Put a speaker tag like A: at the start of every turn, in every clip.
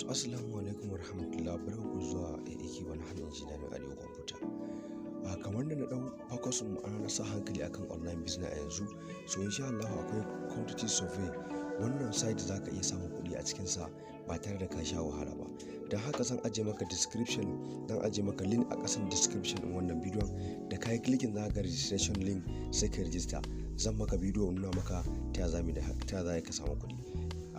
A: Assalamu alaikum warahmatullahi, barkanku zuwa AAK wani hanyar engineering Arewa Computer. Kamar da na ɗau focus, ma'ana na sa hankali akan online business a yanzu. So insha Allah akwai quantity survey. Wannan site za ka iya samun kuɗi a cikinsa ba tare da ka sha wahala ba. Don haka zan ajiye maka description, zan ajiye maka link a ƙasan description ɗin wannan bidiyon. Da ka yi clicking, za ka ga registration link, sai ka register. Zan maka bidiyo nuna maka ta za ta za ka samu kuɗi.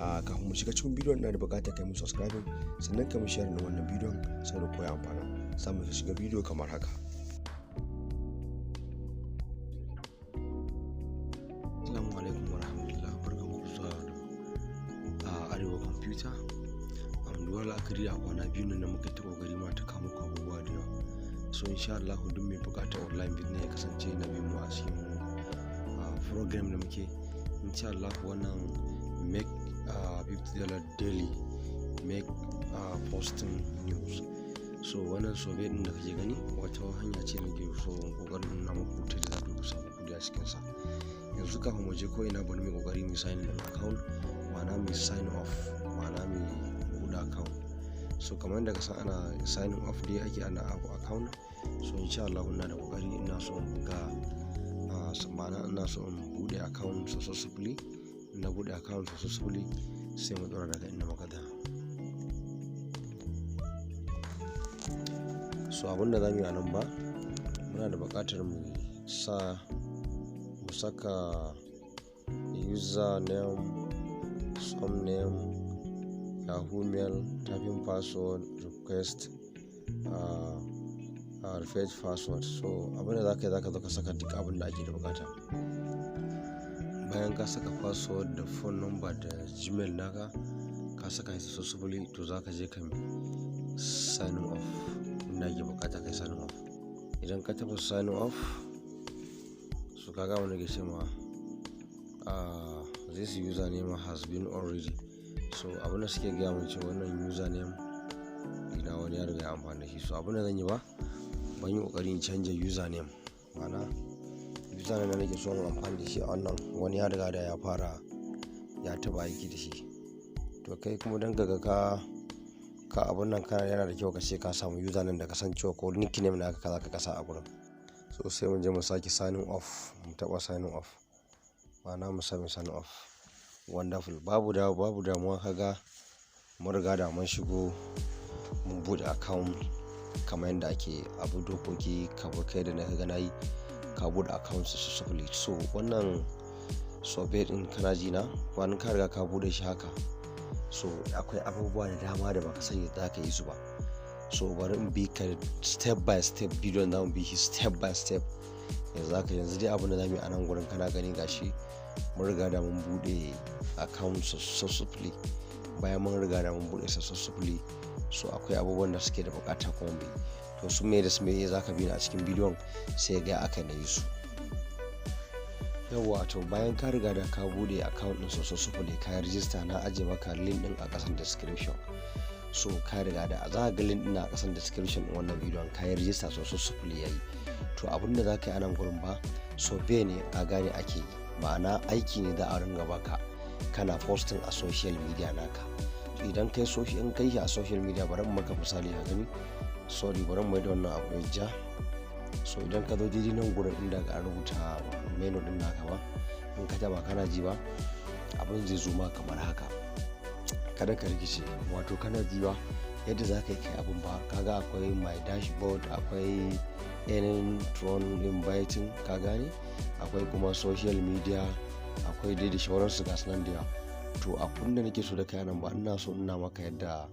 A: Kafin mu shiga cikin bidiyon, ina da buƙatar kai mu subscribing, sannan ka mu share na wannan bidiyon saboda koya amfana. Za mu shiga bidiyo kamar haka. Assalamu alaikum warahmatullahi, barkanku zuwa a Arewa Computer. Duba la'akari a kwana 2 nan da muka ta kokari muna ta kawo muku abubuwa da yawa. So insha Allah duk mai buƙatar online business ya kasance na bin mu a cikin program da muke. Insha Allah wannan make $50 daily, make posting news. So wannan survey din da kake gani wata hanya ce nake so kokarin nuna muku ta da za ku samu kuɗi a cikin sa. Yanzu kafin mu je ko ina, bari mu kokari mu sign in account, ma'ana mu sign off, ma'ana mu buɗe account. So kamar yadda ka san ana sign off dai ake ana abu account. So insha Allah ina da kokari, ina so in buga, ma'ana ina so in buɗe account successfully. Na buɗe account successfully, sai mu ɗora daga inda muka tsaya. So abinda za mu yi a nan ba, muna da buƙatar mu sa, mu saka username, name, Yahoo mail, typing password, request refresh password. So abinda za ka yi, za ka zo ka saka duk abin da ake da buƙata. Bayan ka saka password da phone number da Gmail naka, ka saka shi successfully, to za ka je ka sign off inda ake bukata kai sign off. Idan ka taɓa sign off, so kaga wani ke ce ma "This username has been already". So abin da suke gaya mun cewa wannan username ina wani ya riga ya amfani da shi. So abin da zan yi ba, ban yi kokarin canja username, ma'ana username da nake so in amfani da shi a wannan, wani ya riga da ya fara ya taba aiki da shi. To kai kuma don ga ka abun nan kana, yana da kyau ka ce ka samu username da kasancewa ko nickname naka kaza ka kasa a gurin. So sai mu je mu sake signing off, mu taba signing off, ma'ana mu sami sign off. Wonderful, babu damuwa. Kaga mun riga da mun shigo, mun bude account kamar yadda ake abu dokoki. Kamar kai da na kaga nayi, ka bude account successfully. So wannan survey din, kana ji na, wani ka riga ka bude shi haka. So akwai abubuwa da dama da baka sani za ka yi su ba. So bari in bi ka step by step. Bidiyon za mu bi shi step by step. Yanzu haka, yanzu dai abin da za mu yi a nan gurin, kana gani, gashi mun riga da mun bude account successfully. Bayan mun riga da mun bude successfully, so akwai abubuwan da suke da bukata kuma bi. To su me da su me za ka bi a cikin bidiyon, sai ga aka na yi su. Yawwa, to bayan ka riga da ka bude account din successfully, ka register, na aje maka link din a kasan description. So ka riga da za ka ga link din a kasan description din wannan bidiyon, ka yi register successfully, yayi. To abin da za ka yi a nan gurin ba, survey ne ka gane ake yi, ma'ana aiki ne za a ringa baka kana posting a social media naka. To idan kai social, in kai shi a social media, bari in maka misali ka gani. Sorry, bari mu mai da wannan abu ya ja. So idan ka zo daidai nan gurin inda ka rubuta menu din naka ba, in ka taba, kana ji ba, abin zai zo ma kamar haka. Kada ka rikice. Wato kana ji ba, yadda za ka yi kai abin ba, kaga akwai my dashboard, akwai earning, tron, inviting, ka gane, akwai kuma social media, akwai dai da shawararsu, ga nan da yawa. To abin da nake so da kai nan ba, ina so ina maka yadda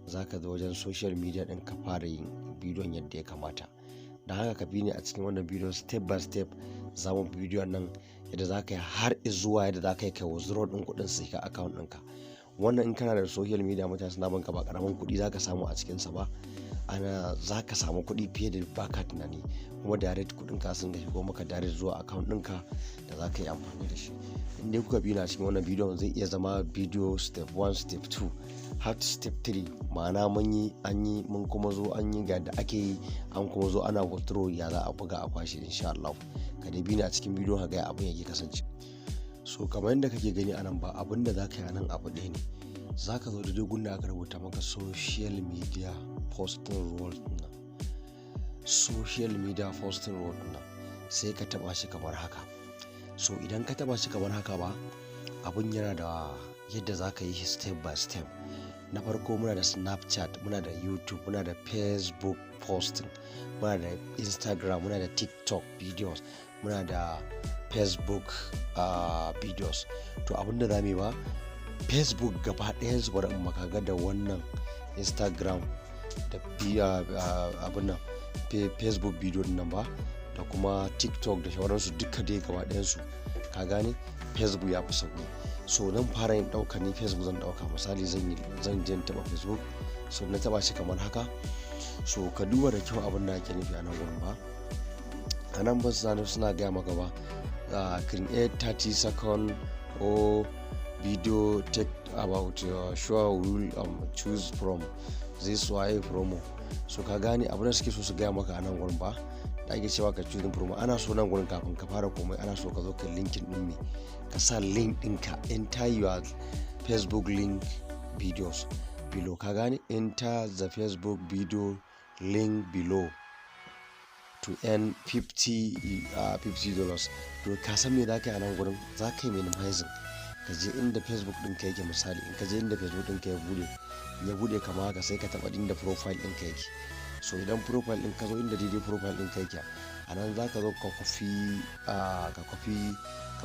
A: za ka zo wajen social media din ka fara yin bidiyon yadda ya kamata. Da haka ka bi ni a cikin wannan bidiyon step by step. Za mu bidiyon nan yadda za ka yi har zuwa yadda za ka yi kai withdraw din kuɗin su ka account ɗinka. Wannan in kana da social media, mutane suna banka, ba karamin kuɗi za ka samu a cikinsa ba. Ana za ka samu kuɗi fiye da baka tunani, kuma direct kuɗin ka sun shigo maka direct zuwa account ɗinka da za ka yi amfani da shi. In dai kuka bi na cikin wannan bidiyon, zai iya zama bidiyo step 1, step 2 har step 3, ma'ana mun yi, an yi, mun kuma zo an yi ga da ake yi, an kuma zo ana withdraw, ya za a buga a kwashe insha Allah. Ka dai bi ni a cikin bidiyon ka ga abin yake kasance. So kamar yadda kake gani a nan ba, abin da za ka yi a nan abu ɗaya ne. Za ka zo daidai gun da aka rubuta maka social media posting role nan, social media posting role nan, sai ka taba shi kamar haka. So idan ka taba shi kamar haka ba, abun yana da yadda za ka yi shi step by step. Na farko muna da Snapchat, muna da YouTube, muna da Facebook posting, muna da Instagram, muna da TikTok videos, muna da Facebook videos. To, abinda za mu yi ba, Facebook gaba ɗayansu, bari in maka ga da wannan Instagram da abin nan, Facebook video nan ba, da kuma TikTok da sauransu, duka dai gaba ɗayansu, ka gane, Facebook ya fi sauƙi. So nan fara yin ɗauka ni Facebook zan ɗauka. Misali, zan yi, zan je in taɓa Facebook. So na taɓa shi kamar haka. So ka duba da kyau abin da ake nufi a nan wurin ba. A nan ba suna gaya maka ba, create 30 second or video take about your sure will choose from this waye promo. So ka gane abin da suke so su gaya maka a nan gurin ba, da ake cewa ka choosing promo. Ana so nan gurin, kafin ka fara komai, ana so ka zo ka linking din me, ka sa link ɗinka, enter your Facebook link videos below. Ka gane? Enter the Facebook video link below to earn $50. To, ka san me za ka yi a nan gurin? Za ka yi minimizing, ka je inda Facebook ɗinka yake. Misali, in ka je inda Facebook ɗinka ya bude, ya bude kama haka, sai ka taɓa inda profile ɗinka yake. So idan profile ɗin ka zo inda daidai profile ɗinka yake, a nan za ka zo ka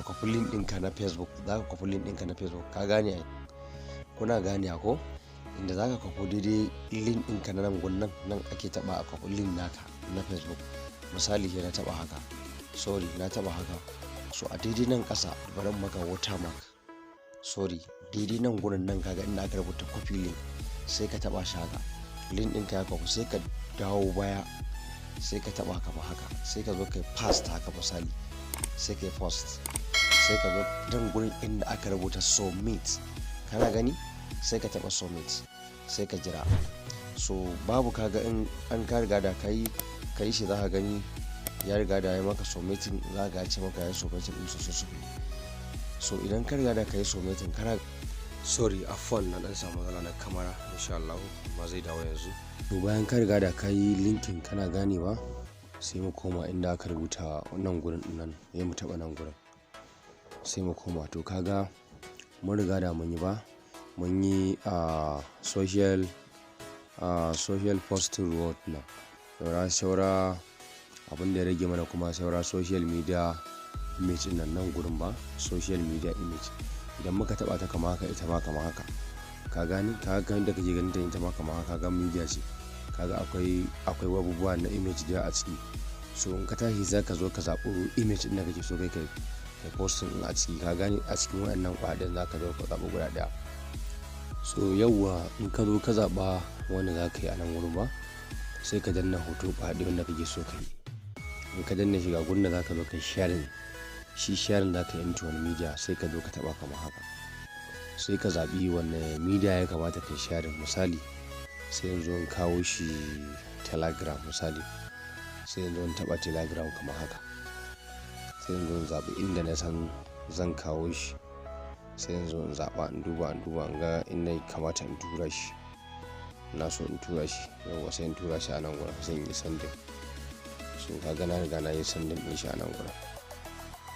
A: kwafi link ɗinka na Facebook. Za ka kwafi link ɗinka na Facebook, ka gane ai? Kuna gane ko? Inda za ka kwafi daidai link ɗinka na nan gun, nan nan ake taɓa a kwafi link naka na Facebook. Misali, ke na taɓa haka, sorry, na taɓa haka. So a daidai nan ƙasa, bari maka watermark, sorry, daidai nan gurin nan, kaga inda aka rubuta copy link, sai ka taba shi haka. Link ɗinka ya kwafi. Sai ka dawo baya, sai ka taba kama haka, sai ka zo kai paste haka. Misali, sai ka yi post, sai ka zo nan gurin inda aka rubuta submit, kana gani, sai ka taba submit, sai ka jira. So babu, kaga in an ka riga da kai kai shi, za ka gani ya riga da ya maka submitting. Za ka ce maka ya submitting din sosai. So idan ka riga da ka yi submitting, kana, sorry, afwan, na dan samu matsala na kamera, insha Allah ma zai dawo yanzu. To, bayan ka riga da ka yi linking, kana ganewa, sai mu koma inda aka rubuta wannan gurin nan, sai mu taba nan gurin, sai mu koma. To, kaga mun riga da mun yi ba, mun yi a social posting reward na. Saura abin da ya rage mana kuma, saura social media image nan, nan gurin ba, social media image. Idan muka taba ta kama haka, ita ma kama haka, ka gani, ka ga inda kake ganin ta, ita ma kama haka, ga media ce. Kaga akwai abubuwa na image da a ciki. So in ka tashi, za ka zo ka zaɓi image ɗin da kake so kai posting ɗin a ciki, ka gani, a cikin waɗannan kwaɗin za ka zo ka zaɓi guda ɗaya. So yawwa, in ka zo ka zaɓa wanda za ka yi a nan wurin ba, sai ka danna hoto kwaɗi wanda kake so ka yi. In ka danna shiga gurin da za ka zo ka sharing shi, sharing za ka yi into wani media, sai ka zo ka taɓa kamar haka, sai ka zaɓi wanne media ya kamata ka sharing. Misali, sai yanzu in kawo shi Telegram. Misali, sai yanzu in taɓa Telegram kamar haka, sai yanzu in zaɓi inda na san zan kawo shi, sai yanzu in zaɓa, in duba, in duba, in ga inda ya kamata in tura shi. Na so in tura shi yauwa, sai in tura shi a nan gurin, sai in yi sending. So kaga na riga na yi sending ɗin shi a nan gurin.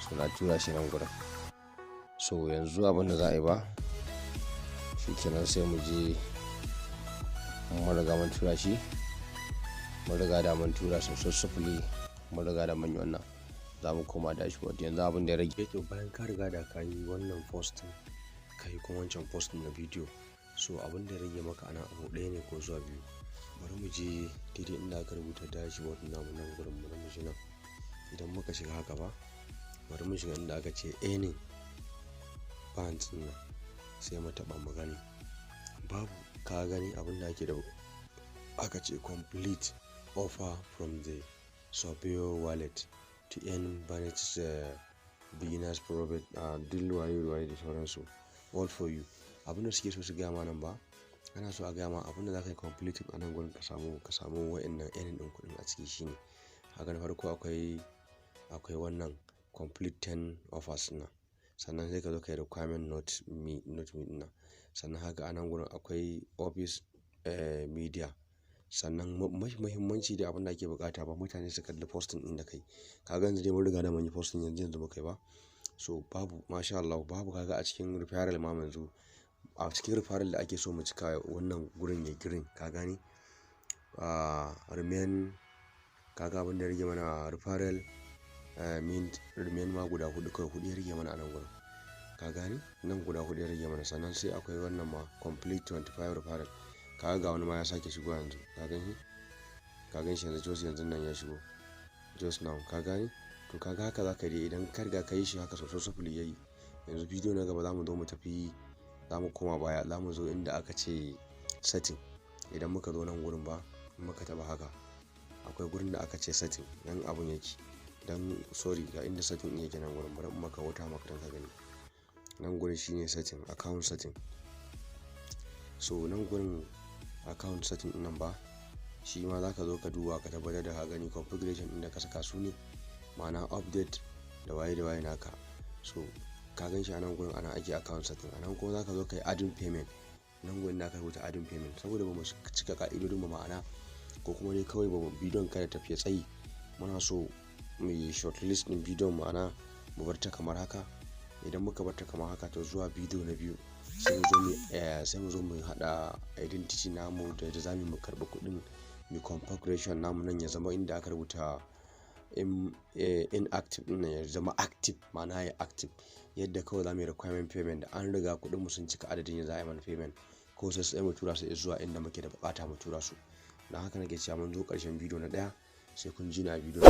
A: So na tura shi nan gurin. So yanzu abin da za a yi ba, shikenan, sai mu je, mun riga mun tura shi, mun riga da mun tura successfully, mun riga da mun yi wannan. Za mu koma dashboard yanzu, abin da ya rage. To, bayan ka riga da ka yi wannan posting, ka yi kuma wancan posting na bidiyo, so abin da ya rage maka ana abu ɗaya ne ko zuwa biyu. Bari mu je daidai inda aka rubuta dashboard namu nan gurin. Bari mu je nan. Idan muka shiga haka ba, bari mu shiga inda aka ce earning bands nan, sai mu taɓa mu gani. Babu, ka gani, abin da ake da aka ce complete offer from the Surveyor wallet to earn Binance beginners profit deal, waye waye da sauransu, all for you. Abin da suke so su gaya ma nan ba, ana so a gaya ma abin da za ka yi complete a nan gurin ka samu wa'annan earning ɗin kuɗin a ciki shine haka. Na farko akwai wannan complete 10 offers nan, sannan sai ka zo ka yi requirement not me not me nan, sannan sai ka zo ka yi wannan Sannan haka a nan gurin akwai office media. Sannan mafi muhimmanci da abin da ake buƙata ba mutane su kalli posting ɗin da kai. Ka ga yanzu dai mun riga da mun yi posting, yanzu yanzu muka yi ba. So babu, masha Allah, babu. Kaga a cikin referral ma yanzu, a cikin referral da ake so mu cika wannan gurin ya green, ka gane? Remain, kaga abin da ya rage mana referral mint remain ma guda huɗu kawai, huɗu ya rage mana a nan gurin. Ka gane? Nan guda huɗu ya rage mana. Sannan sai akwai wannan ma, complete 25 referral. Kaga ga wani ma ya sake shigo yanzu. Ka gan shi? Ka gan shi yanzu, just yanzun nan ya shigo. Just now, ka gane? To kaga haka za ka yi idan ka riga ka yi shi haka successfully yayi. Yanzu bidiyo na gaba za mu zo mu tafi, za mu koma baya, za mu zo inda aka ce setting. Idan muka zo nan gurin ba, in muka taɓa haka, akwai gurin da aka ce setting, nan abun yake. Dan sorry, ga inda setting ɗin yake nan gurin, bari in maka wuta maka don ka gani. Nan gurin shine setting, account setting. So nan gurin account setting ɗin nan ba, shi ma za ka zo ka duba ka tabbatar da ka gani configuration ɗin da ka saka su ne, ma'ana update da waye da waye naka. So ka gan shi a nan gurin ana ake account setting. A nan kuma za ka zo ka yi adding payment. Nan gurin da aka rubuta adding payment, saboda ba mu cika ƙa'idodin ba, ma'ana ko kuma dai kawai ba bidiyon kada tafiya tsayi. Muna so mu yi shortlist ɗin bidiyon, ma'ana mu bar ta kamar haka. Idan muka bar ta kamar haka, to zuwa bidiyo na biyu sai mu zo mu haɗa identity namu da yadda zamu mu karɓi kuɗin, mu configuration namu nan ya zama inda aka rubuta inactive ɗin nan ya zama active, ma'ana ya active, yadda kawai za mu yi requirement payment da an riga kuɗin mu sun cika adadin da za a yi mana payment ko sai mu tura su zuwa inda muke da buƙata mu tura su. Don haka nake cewa mun zo ƙarshen bidiyo na ɗaya, sai kun ji na bidiyo.